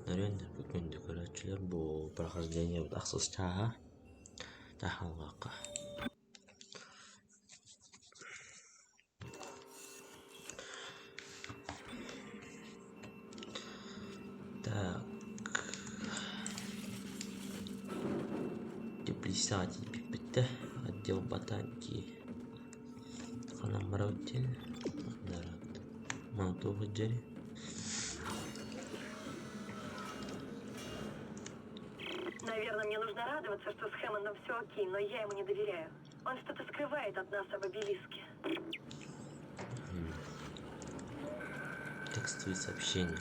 Нөрүөн күндү көрөөччүлэр бу прохождениебыт ахсыс чааһа таһаллаахха. Так теплицаҕа тиийбиппит да отдел ботаники ханан барабыт диэн Молотов дьэри Наверное, мне нужно радоваться, что с Хэммондом все окей, но я ему не доверяю. Он что-то скрывает от нас об обелиске. Текстовые сообщения.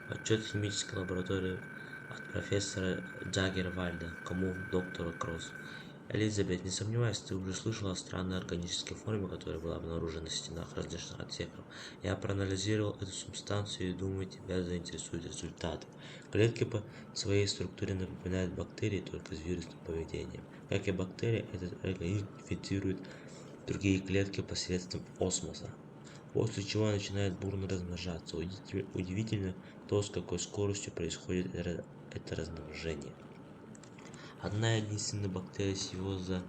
Отчет химической лаборатории от профессора Джаггервальда. Кому? Доктору Кросс. Элизабет, не сомневаюсь, ты уже слышала о странной органической форме, которая была обнаружена на стенах различных отсеков. Я проанализировал эту субстанцию и думаю, тебя заинтересуют результаты. Клетки по своей структуре напоминают бактерии, только с вирусным поведением. Как и бактерии, этот организм инфицирует другие клетки посредством осмоса, после чего начинает бурно размножаться. Удивительно то, с какой скоростью происходит это размножение. Одна единственная бактерия всего за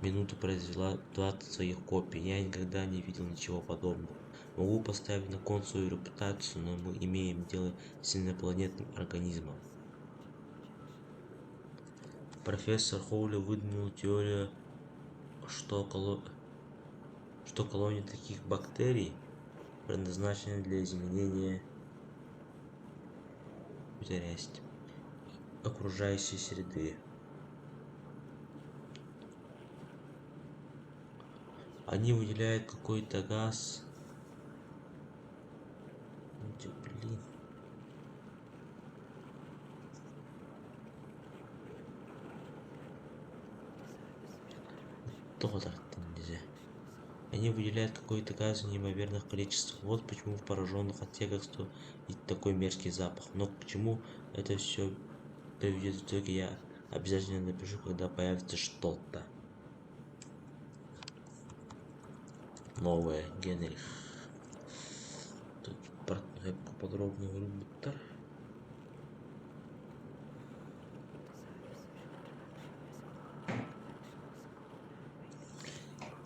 минуту произвела 20 своих копий. Я никогда не видел ничего подобного. Могу поставить на кон свою репутацию, но мы имеем дело с инопланетным организмом. Профессор Хоули выдвинул теорию, что, коло... что колонии таких бактерий предназначены для изменения окружающей среды. Они выделяют какой-то газ. Блин. Они выделяют какой-то газ в неимоверных количествах. Вот почему в пораженных отсеках стоит такой мерзкий запах. Но к чему это все приведет в итоге, я обязательно напишу, когда появится что-то. Новое, Генрих. Тут подробно вырубиттар.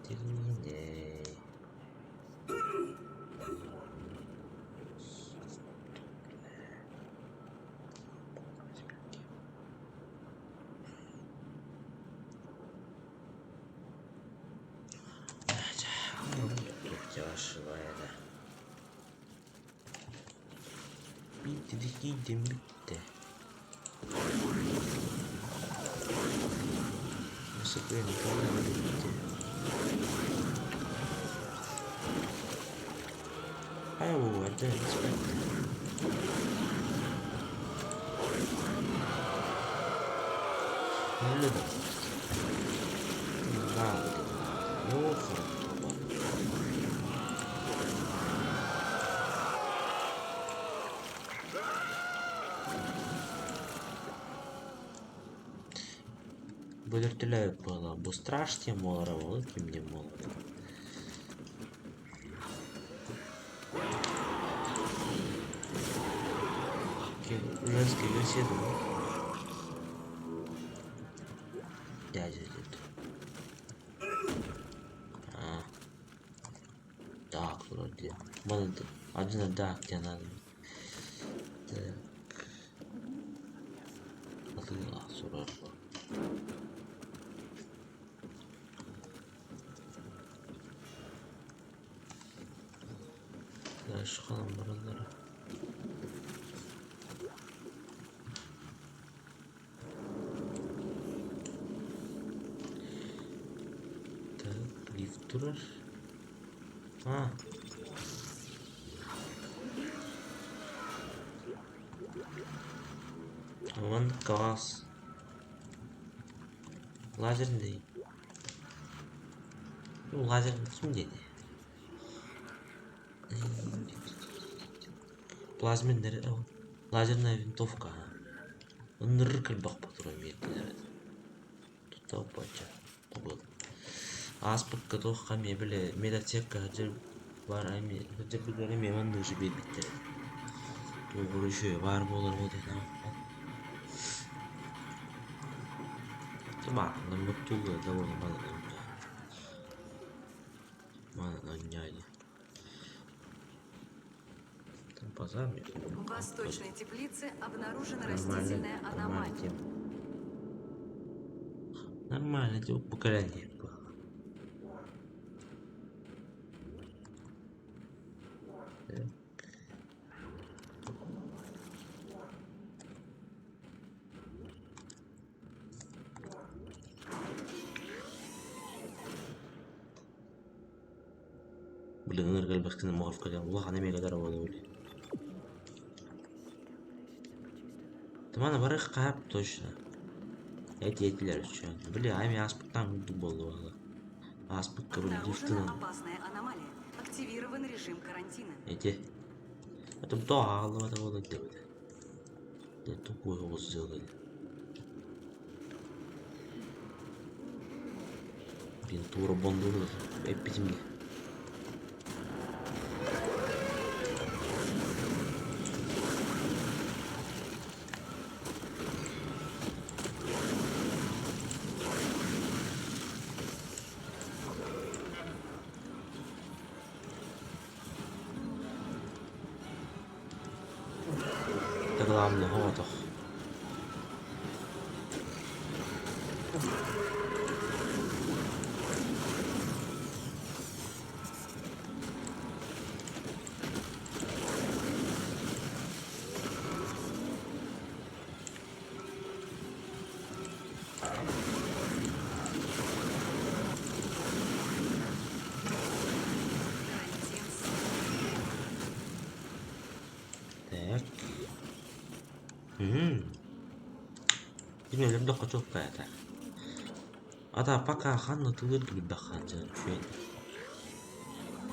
Тилиней. Биирдэ бүттэ. Oh, I didn't expect that. Бөлөртөлөөбүт буолла, бу страж диэн буолара буолуо, ким диэн буолара Женская версия дуо? Дядя идет. А. Так, вроде. Вон это. Один, да, где надо. Так. Атыылаах сурар Дальше хаалан бараллара. Так, лифт турар. А. Вон класс. Лазерный. Ну, лазерный ким диэни? Плазменнэр лазерная винтовка. Ынырык элбэх патрон биэрдилэр. Тутта бачча был. Ааспыкка туохха эмиэ били медотсекка сылдьар бар эмиэ сылдьарбытыгар эмиэ маннык же биэрбиттэр. Туох үчүгэй баар буолар В восточной теплице обнаружена Нормально, растительная нормально аномалия. тема. Нормально, типа поколение было. Так. Блин, энергобахтын морфка улахан эмиэ кытары буола Тумана барых хаап точно. Эти этилер үчүн. Били ами ааспыттан курдук буолла Ааспыкка били Обнаружена лифтынан опасная аномалия. Активирован режим карантина. эти. Это то аалыбата буолар диэбитэ. Тупой голос сделали. Блин, тура бондур эппитим Это главное, вот. Карантин снят. Так. Кини өлөрдө хочук это. Ата пока ханна тылыр билбэх хаджар үчүгэй.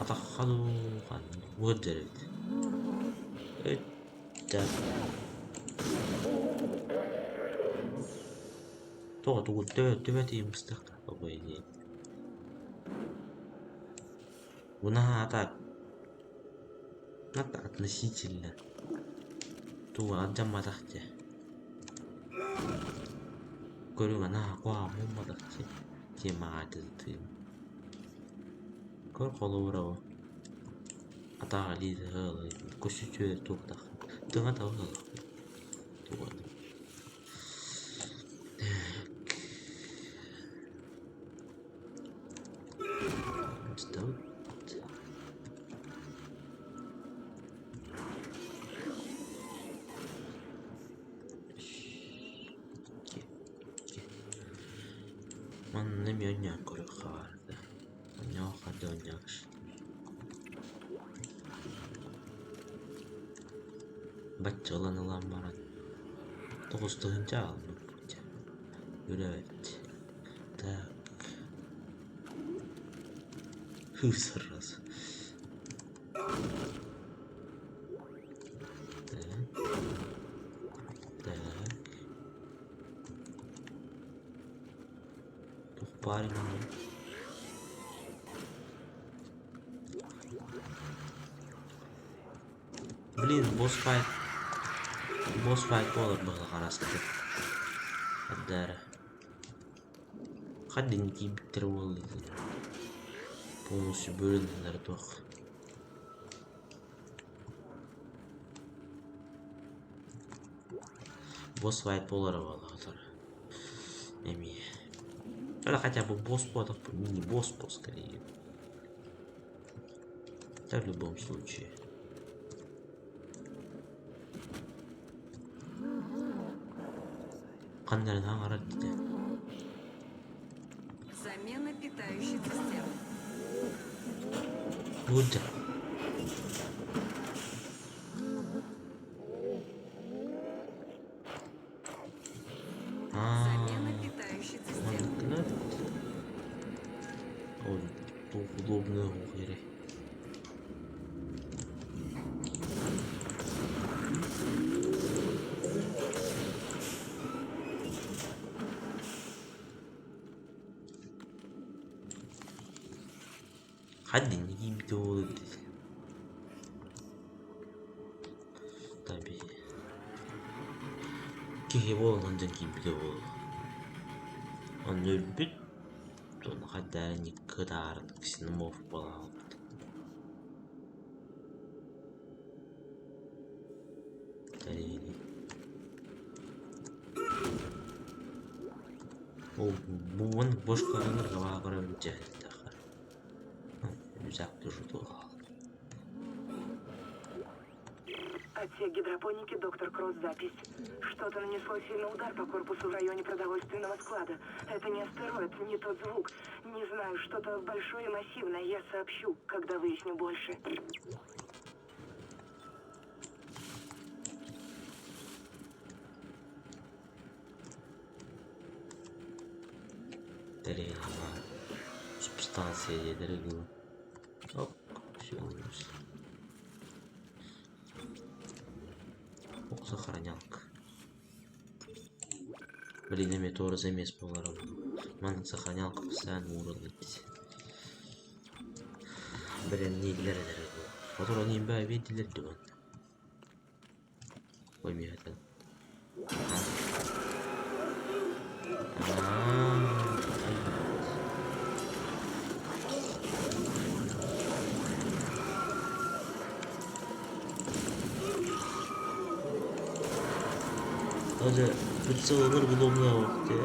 Ата хаду хан уырдерит. Өттэ. Тоҕо тугу төбө төбө тиийин быстахта по идее. Бунаha ата это относительно. Тугу алдьамматах дии. Көрүҥ анаһа куһаҕан буолбатах дии. Темаҕа тыытыым. Көр холобура бу. Атаҕа илиитэ көстүчүө туохтах. Тыҥа табы тугун. Так. Манна эмиэ онньоон көрүөххэ баарда. Онньоох ханна онньоох Бачча ылан ылан баран 9 тыһыынча аҕалбыппыт Үлэбит. Так. Зараза. Так. Так. Туох баар манна? Блин, босс файт. Босс файт буолар быһыылаах араскыта. Ардара. Хаддин киирбиттэрэ буолла Полностью бөлүннэр туох. Босс файт буолара буолла Эмиэ. Это хотя бы босс буолбатах мини-босс был скорее. Да в любом случае. Ханнарын хаҥарар дии. Замена питающей цистерны. Будет. Замена питающей цистерны. Ой, удобный угри. Хадди не Киһи буолан дьон киирбитэ буолуо. Онно өлбүт, уонна хайдах эрэ кытаарын ксеноморф буолан хаалбыт. Ол бу бошкаларыгар көрөбүн дьэ Отсек гидропоники, доктор Кросс, запись. Что-то нанесло сильный удар по корпусу в районе продовольственного склада. Это не астероид, не тот звук. Не знаю, что-то большое и массивное. Я сообщу, когда выясню больше. Субстанция диэтэрэ дуу. Оп, все Ох, сохранялка. Блин, эми туора замес буоларым. Маннык сохранялка постоянно ууруллар Бэлэмнииллэр эрэ дуу. Хотор они имбэ биэрдилэр дуу манна. Ой, миэтэн. Даже прицел удобно те.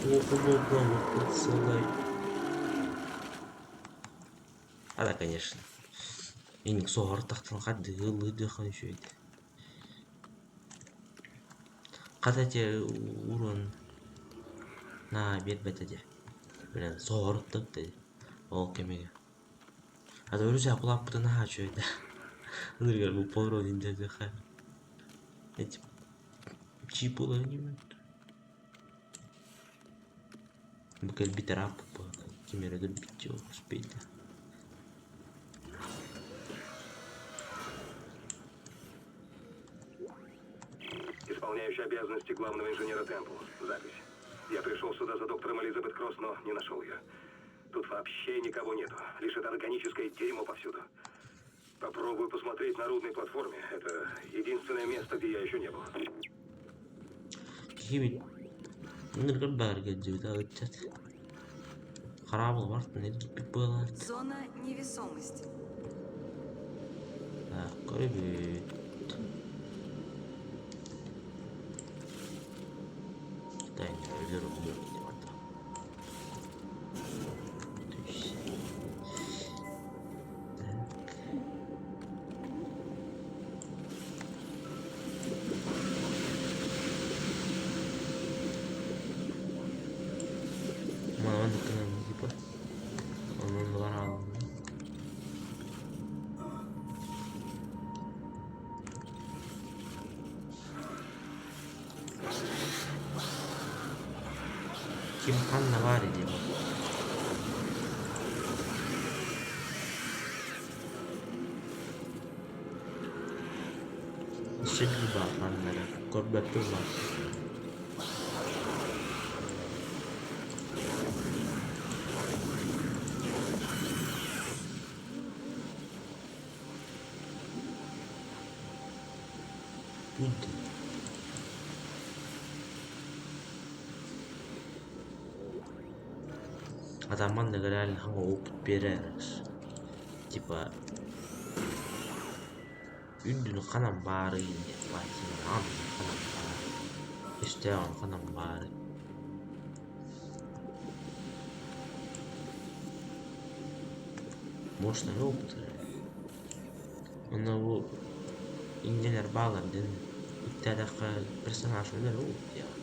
Плохо удобно прицелай. А да, конечно. Инник соһор тахтан хардыы ыллыырдыахан үчүгэй Хата ити ууран наа биэрбэтэ дии. Блин, соһоруттан дии ол кэмигэр. А то үрүсээх улааппыта наһаа үчүгэй да. Ынырыгар бу полродин диэтэххэ эти чипылар Бу кэлбит ырааппыт буолан ким эрэ өлөрбүт успейда. Исполняющий обязанности главного инженера Темпл. Запись. Я пришел сюда за доктором Элизабет Кросс, но не нашел ее. Тут вообще никого нету. Лишь это органическое дерьмо повсюду. Попробую посмотреть на рудной платформе. Это единственное место, где я еще не был. Киһибит ыныргар баарга дьыбыта ыччат хараабыл бартын эргиппит быалаат Зона невесомости. Так, көрөбүт. Тайна өлөр өлөр барда. Так. Манан гынан типа. Онон бараалым. Ким ханна баар диэн Өссө биир баар ханна эрэ көрбөппүн баар Атаман реально опыт биэрэр типа үрдүн ханан баарый диэн ханан баар өстөөҕүн ханан баарый Мощный опыт. Онно бу иннэлэр бааллар диэн үктээтэххэ персонаж өлөр уу диэҕэ.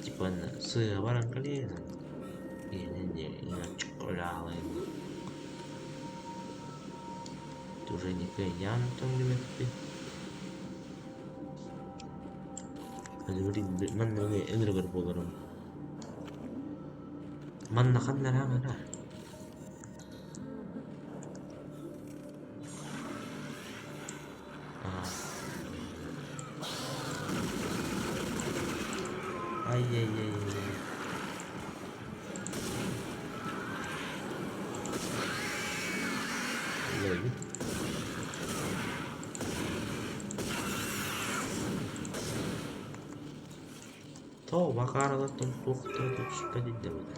Типа сыыһа баран кэлиэн Уже не кыайан тоҥнубэппин. Манна ынырыгар буоларым. Манна ханна араҥара? Ай-яй-яй-яй. Тоҕо бакааралартан туох да түспэт ирдэбилэ.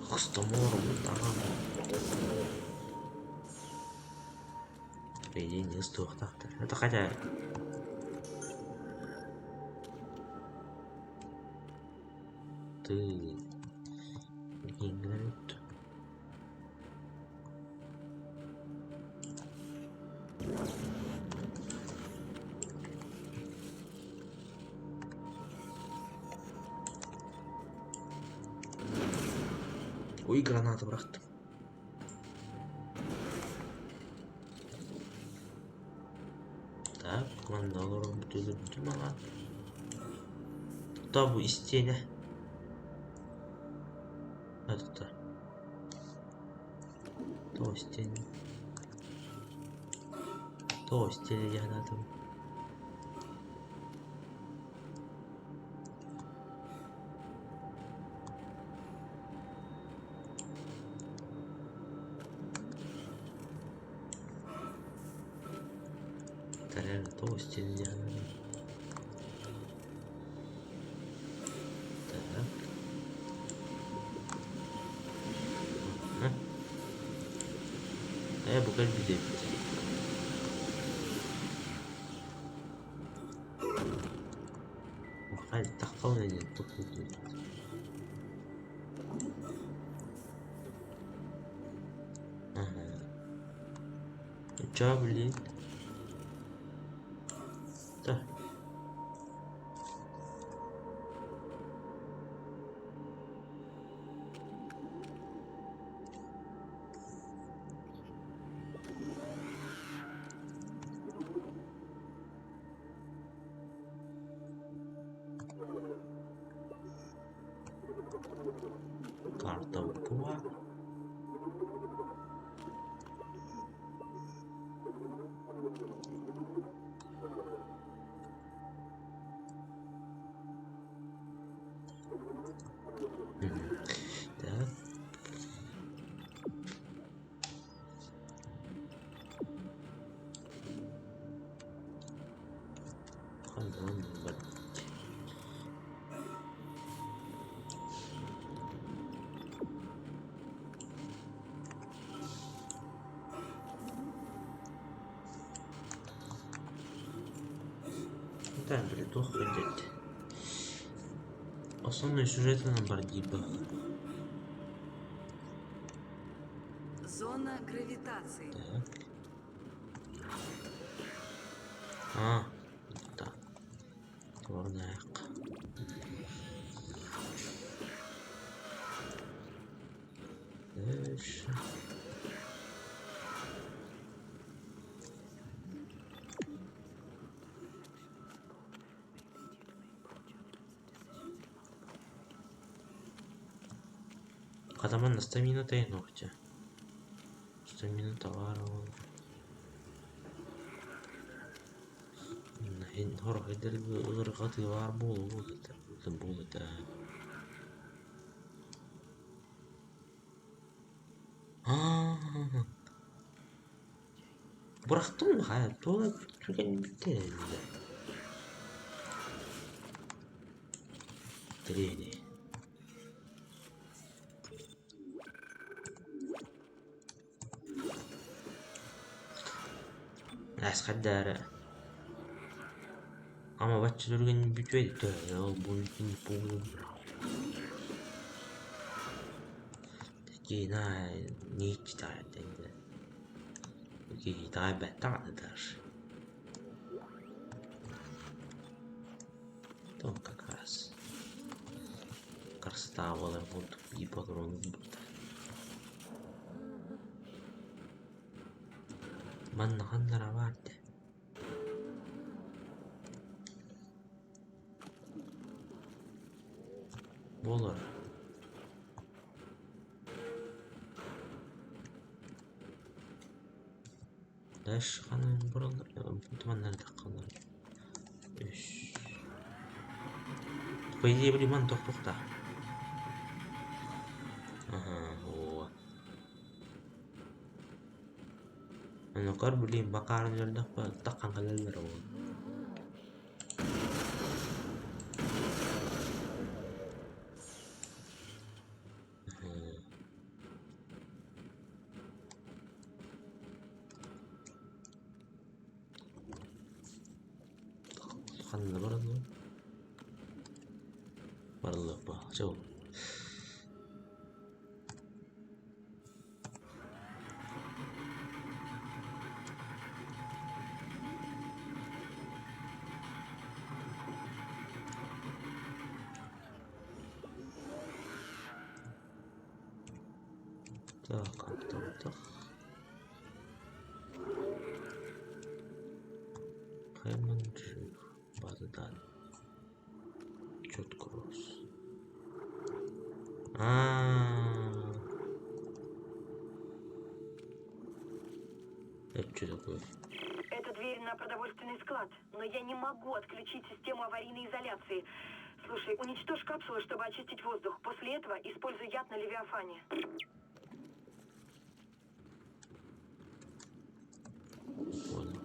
Хостомуорум таҕам. По идее не ыстуохтаахтар. Это хотя ты играет. Ой, граната бырахтым. Так, манна олорон бүтүлүрдүм аҕа. Тута бу истиэнэ. Это то истиэнэ. То истиэнэ диэн аатым. Это реально то истиэнэ диэн аатым. Так. Ага. Бу кэлбит эбит. Хайдах туппут. Ага. Чё, блин? Да. Карта укула. Так. Да, блин, туох ходить. Основной сюжет нам бар Зона гравитации. Так. А, так. Горняк. Дальше. Хатаман стамина ногтя. Стамина товара. Хорох буолу Аа. Бырахтым хайа тула түгэн бүттэ Трени. Ас хаддаара. Ама бачча түргэн бүтүө ол бу не помню. Такие на не читают Такие даже. Там как раз. Красота буолар курдук и патрон Манна ханнара баар дии. Буолар. Дальше ханан буралар манна таххалар. Үс. По идее, блин, ман тохтухта. Ага, о. Анокар, блин, бакаар өллөхпө таххан кэлэллэр ол. Ханна бараллар? Барыллыах Чэ ол. Так, аттыбытах. Хэммонд жив. База данных. Отчет Кросс. А, Это что такое? Это дверь на продовольственный склад, но я не могу отключить систему аварийной изоляции. Слушай, уничтожь капсулы, чтобы очистить воздух. После этого используй яд на Левиафане. Понял.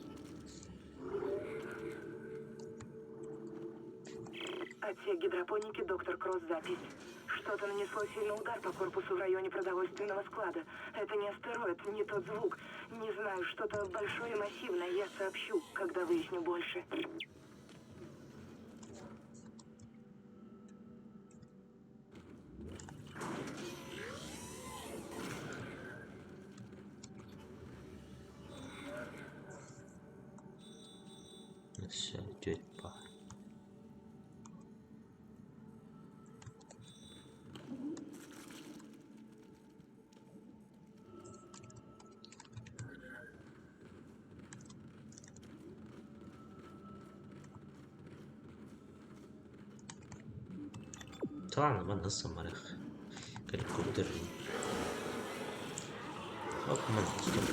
Отсек гидропоники, доктор Кросс, запись. Что-то нанесло сильный удар по корпусу в районе продовольственного склада. Это не астероид, не тот звук. Не знаю, что-то большое и массивное. Я сообщу, когда выясню больше. Все, тетя па. طلعنا ما نص مرخ هليكوبتر Оп, стоп.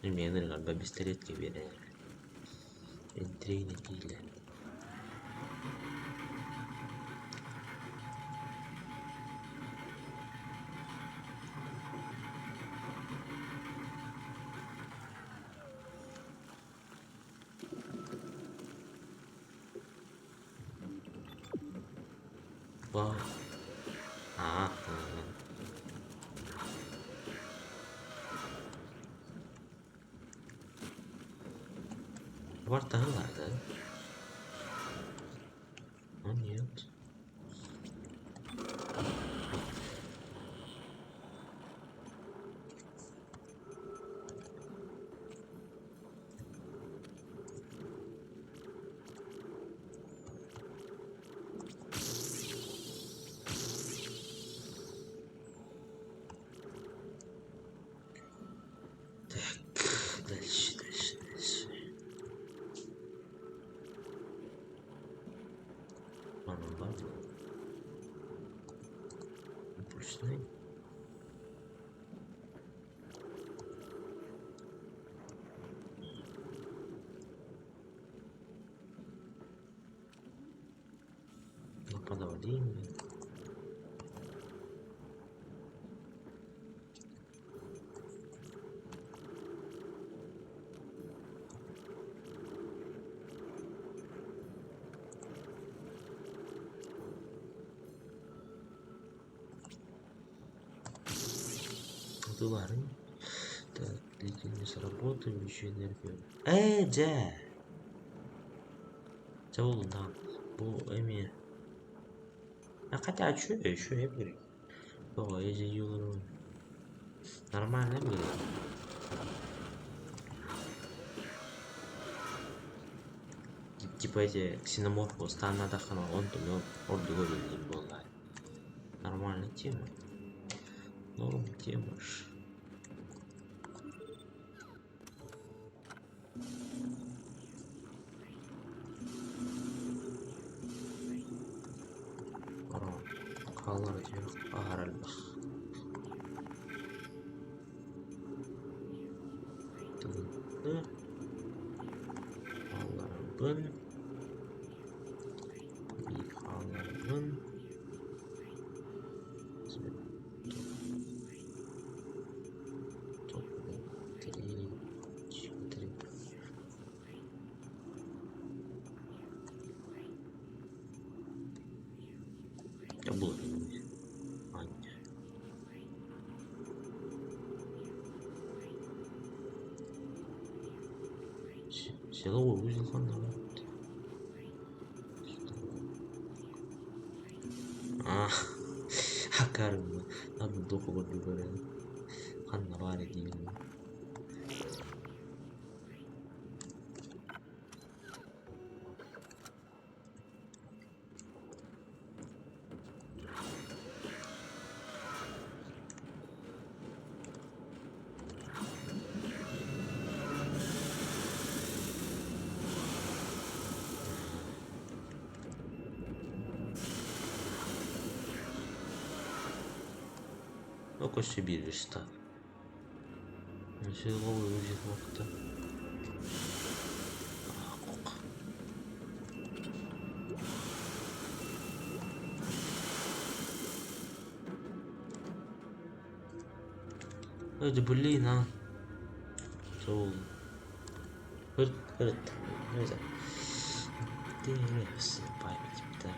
Мен galiba пистолет биэрэр. Интригни киилэ. Вау. А, Var да? А нет. Так, дальше, дальше, дальше. Манан бар ма? Импульсный. Ну, подавление. Тыларын. Так, длительность работы, увеличивает энергию. Дьэ! Дьэ ол да. Бу эмиэ. А хотя, а чё еще я бери? О, я Нормально бери. Типа эти ксеноморфы станадахана он то ордуга билдим буолла. Нормальная тема. Норм тема ж. Хааллара аһар элбэх. Тылынны хаалларабын. Биир хаалларабын. Три, четыре. Силовой узел ханна Аа, акаарым туох курдук эрэ ханна баар этиим. Ну, өссө биир верстак. Силовой узел уохта. Да блин, а. Сол. Память. Так.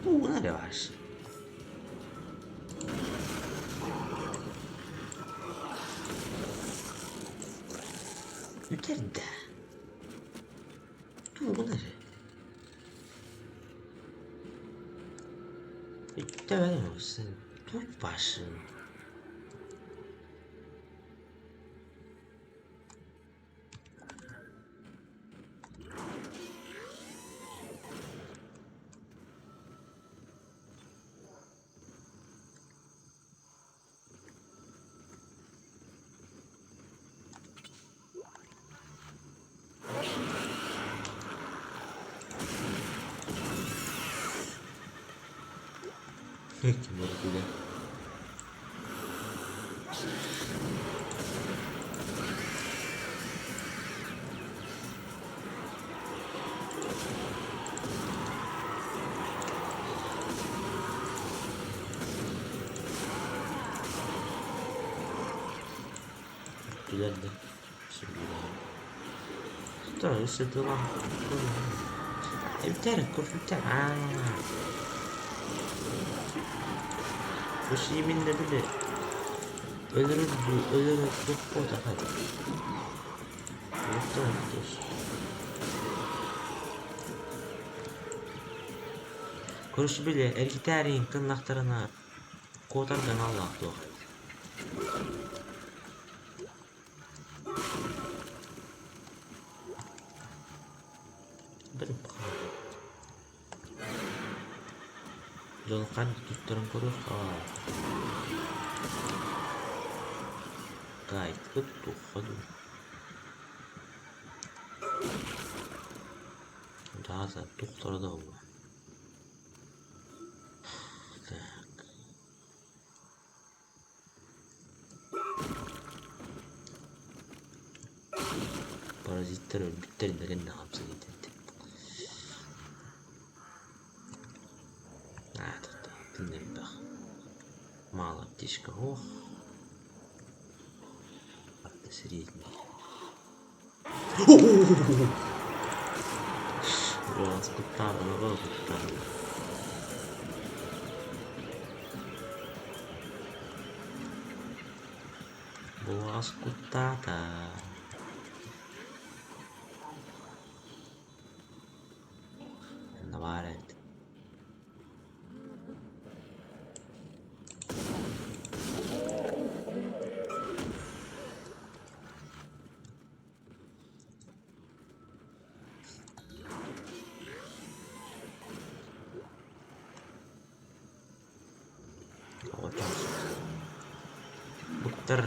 Тугун эрэ баар. Үтэрдэ. Тугун эрэ. Туох башын. Ким эрэ Күлэр да Өссө Эбитэр көрсүттэр аа Өссө били өлөрөр өлөрөр буотаха Көрүс били эргитээриин тыннахтарына куотарга аналлаах туох Дьон ханна туттарын көрүөххэ Гайдка туохха дуу Да, тухтара да буолуо. Так. Паразиттар өлбүттэр иннэ хамсыгыйдын. Аа, элбэх. Мало аптечка. Ох. Атта средний. Куттаабын, куттаабын. Буоҕас куттаата. Баар эбит. Буттар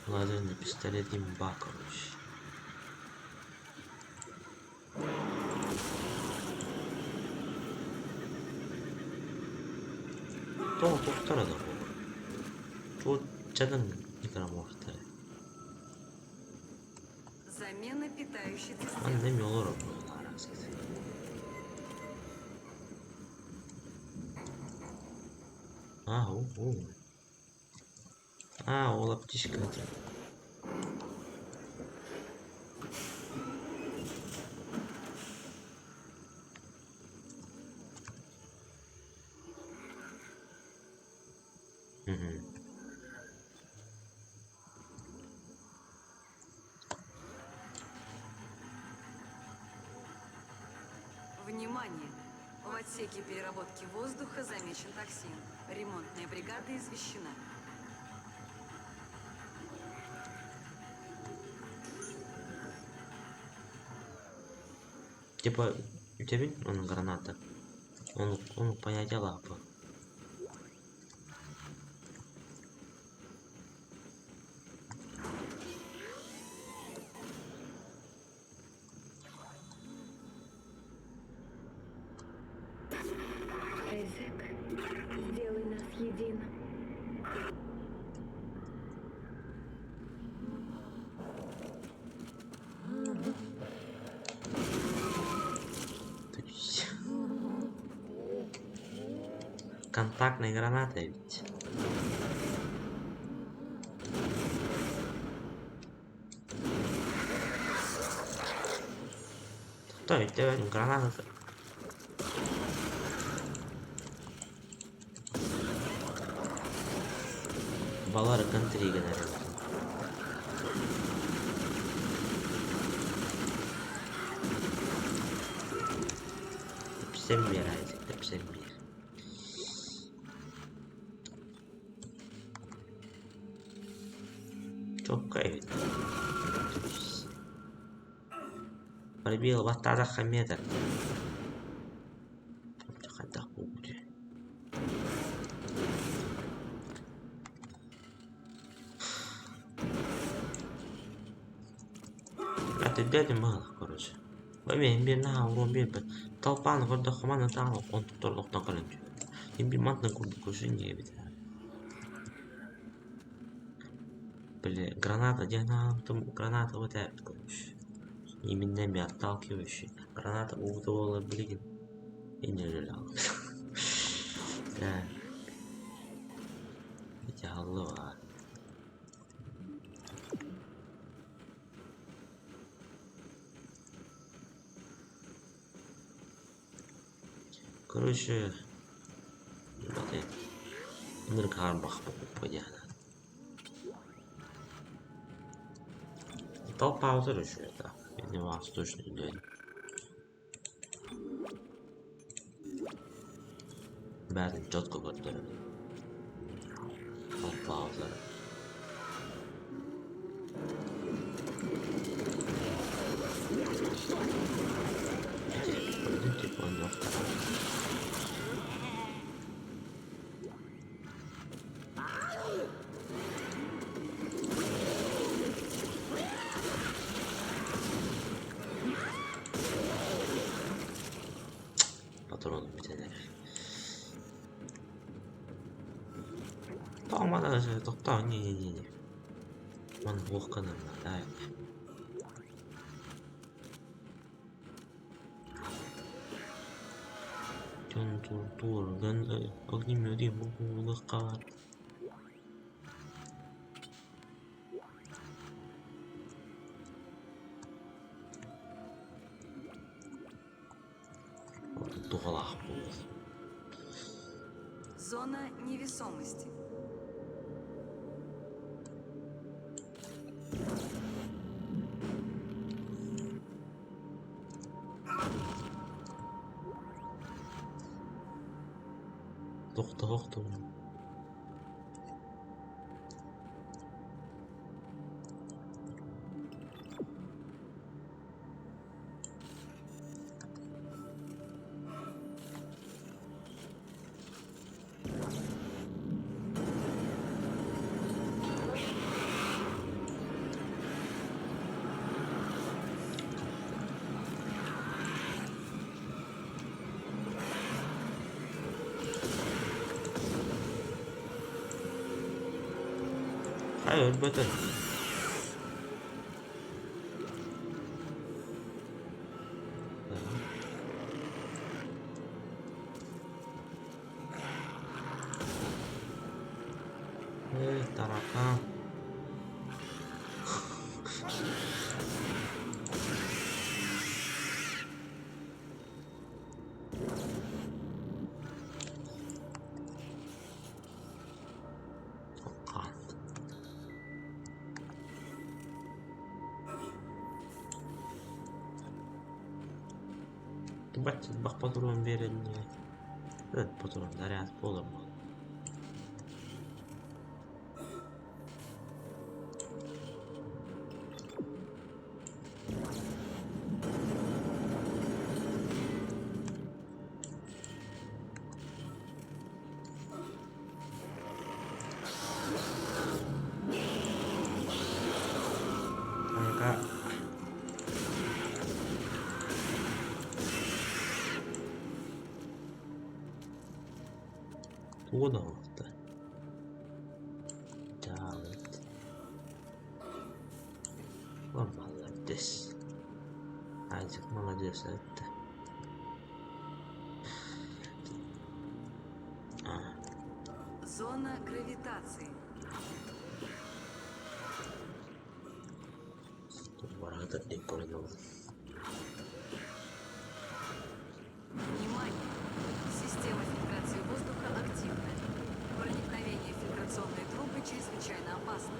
Лазерный пистолет имба, короче. Тоҕо тохтор да буолар. Чуот чадан микроморфтары. Замена питающей Манна цистерны. эмиэ олорор буоллаҕа А, у, А, ол аптечка этэ. Мгм. Внимание! В отсеке переработки воздуха замечен токсин. Ремонтная бригада извещена. Типа, у тебя он граната? Он понятие лапы. Эзек, сделай нас единым. То есть... Контактная граната ведь. То ведь граната. Балары контри генерировать. Тэпсэн биэр, Айзек, тэпсэн биэр. Чокка эбит. Пробил баттаатахха метр. Хайдах буолбутуй. Өйдөөтүм баҕалаах короче. Бу эмиэ наһаа уруон биэрбэт. Толпаны көрдөххө манна таҕыл онтуктар кэлэн түһэр. Би мантан курдук көсүн диэбит. Били граната диэн аҕалтым граната вот эбит короче. Именно меня отталкивающий. Граната уута буолар билигин. Инньэ Так. Ити Короче, баты ынырык хаарбах диэн. Толпа еще это. Не вас точно не Бәрін четко көрдөрөр. Толпа утары. Ити типа Патроны бүтэн Тоҕо тохтоо не-не-не. Маны буох гынар Дьон тур огнемет буолуохха Туһалаах буолуо. Зона невесомости. Тохтоо Хайа өлбөтө. Ээ, таракаан. Бах патрон биэрэннэ патрон заряд буолар Ага. Тугу да оҥорто. Дьаалыт. Молодец. Айзек молодец это. Зона гравитации. Внимание! Система фильтрации воздуха активна. Проникновение в фильтрационные трубы чрезвычайно опасно.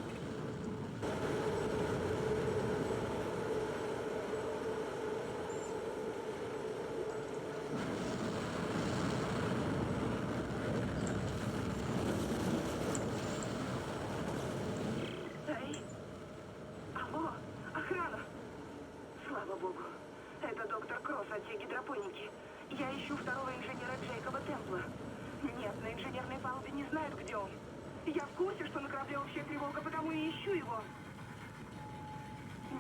Эй! Алло! Охрана! Слава богу! Это доктор Кросс, отсек гидропоники. Я ищу второго инженера Джейкоба Темпла. Нет, на инженерной палубе не знают, где он. Я в курсе, что на корабле общая тревога, потому и ищу его.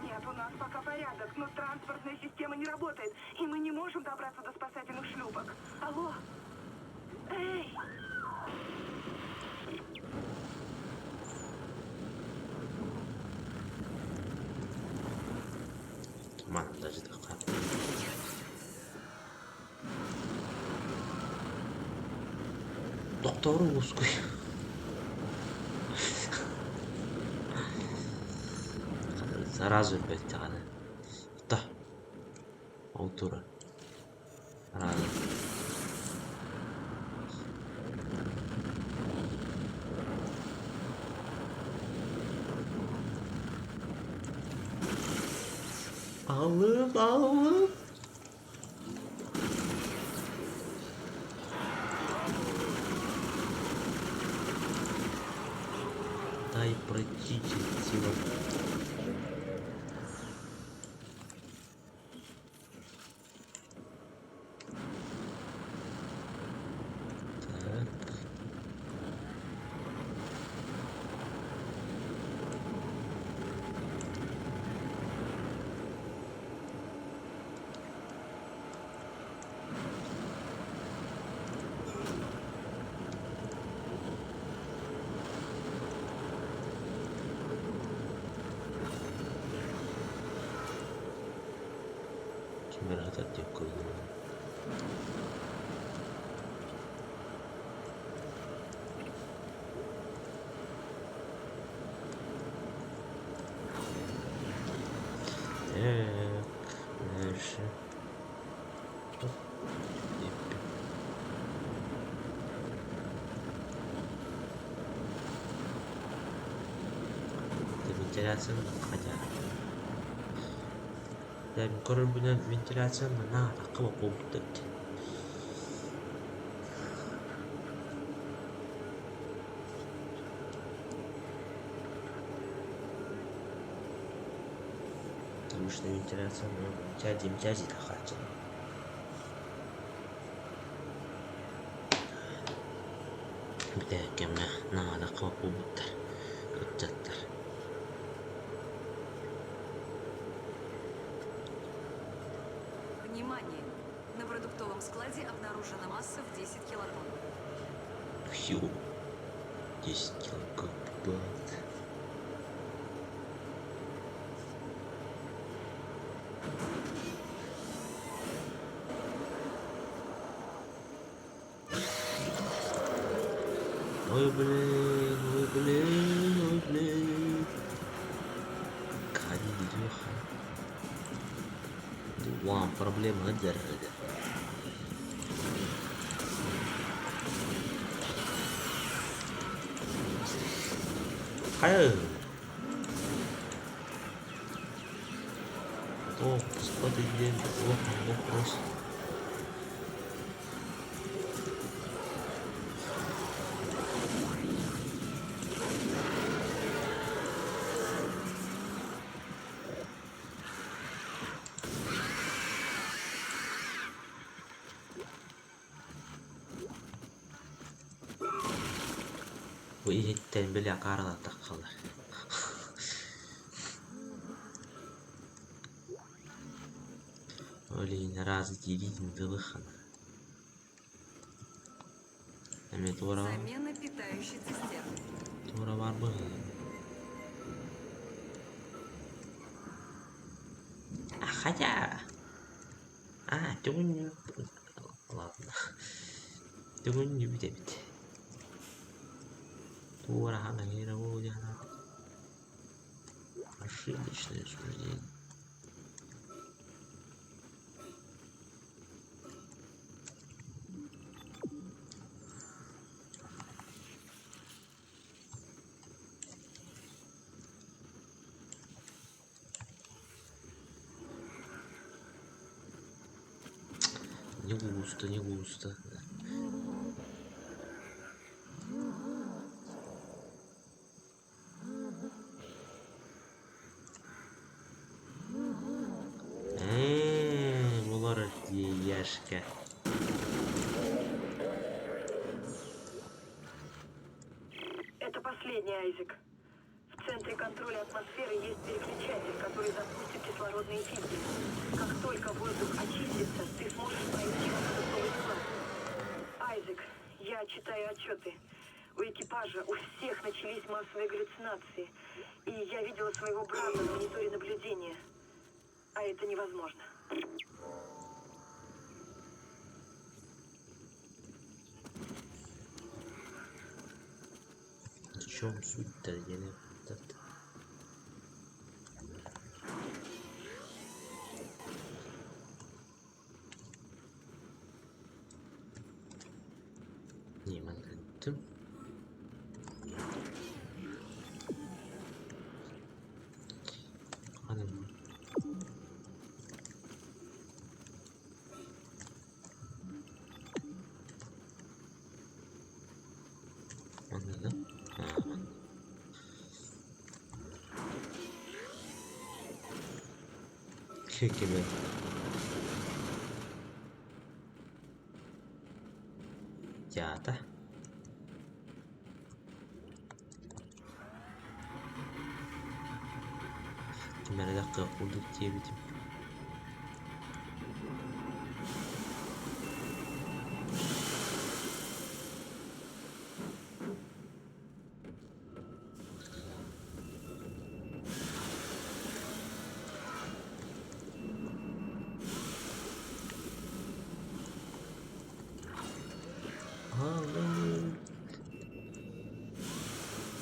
Нет, у нас пока порядок, но транспортная система не работает, и мы не можем добраться до спасательных шлюпок. Алло! Эй! Манна дьытахха. Доктору уускуй. Сразу өлбөттэҕинэ. Та. Ол турар. Сразу. Алып, алып. Дай пройти тело. Так. Ким эрэ сытар диэн көрдүм. Так, дальше. Вентиляция хотя. Көрөрбүнэн вентиляция наһаа тахха буолбут эбит. Обычно вентиляция димчази тахааччы. Бүтэһик кэмҥэ наһаа буолбуттар ыччаттар. Внимание! На продуктовом складе обнаружена масса в 10 килотонн. Ё, 10 килограмм. Ой, блин, ой, блин, ой, блин. One проблема дәрді. Хайа. О, господи, о, вопрос. Бу иһиттэн били акаарылаттаххалар. Ол иһин араас итиириитин дылыххана. Эмиэ туора Замена питающей цистерны. туора баар быһыы. А хотя... А, түгүн... Ладно. Түгүн бүтэбит. Туора хаҥа Ошибочное суждение. Не густо, не густо. Ээ, булар Яшка. Это последний, Айзек. В центре контроля атмосферы есть переключатель, который запустит кислородные фильтры. Как только воздух очистится, ты сможешь пройти на продуктовый склад. Айзек, я читаю отчеты. У экипажа у всех начались массовые галлюцинации. И я видела своего брата на мониторе наблюдения. А это невозможно. В чем суть-то? Я не... Не, манкантым. Анам. Манна да? А, манна. Кекеме. Театр. Ким эрэ курдук диэбитим.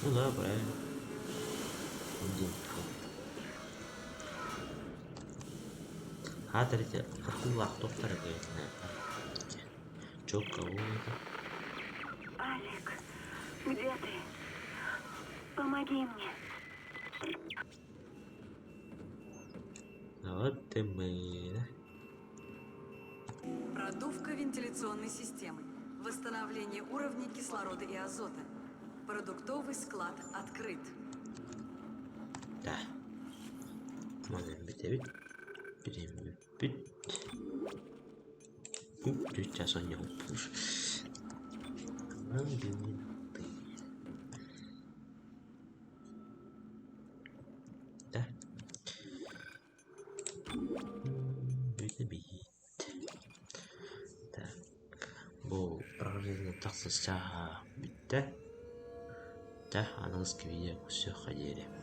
Ну да, правильно. Один. Хатырите хатыллаах туохтара Чё, кого это? Алик, где ты? Помоги мне. А вот и мы, да? Продувка вентиляционной системы. Восстановление уровня кислорода и азота. Продуктовый склад открыт. Да. Манан бүтэбит. Бүтэбит. Сейчас он не упуш. Да. Бүтэбит. Так. Бу прохождение тахса чааһа бүттэ. Да, аныгыскы видео көрсүөххэ диэри.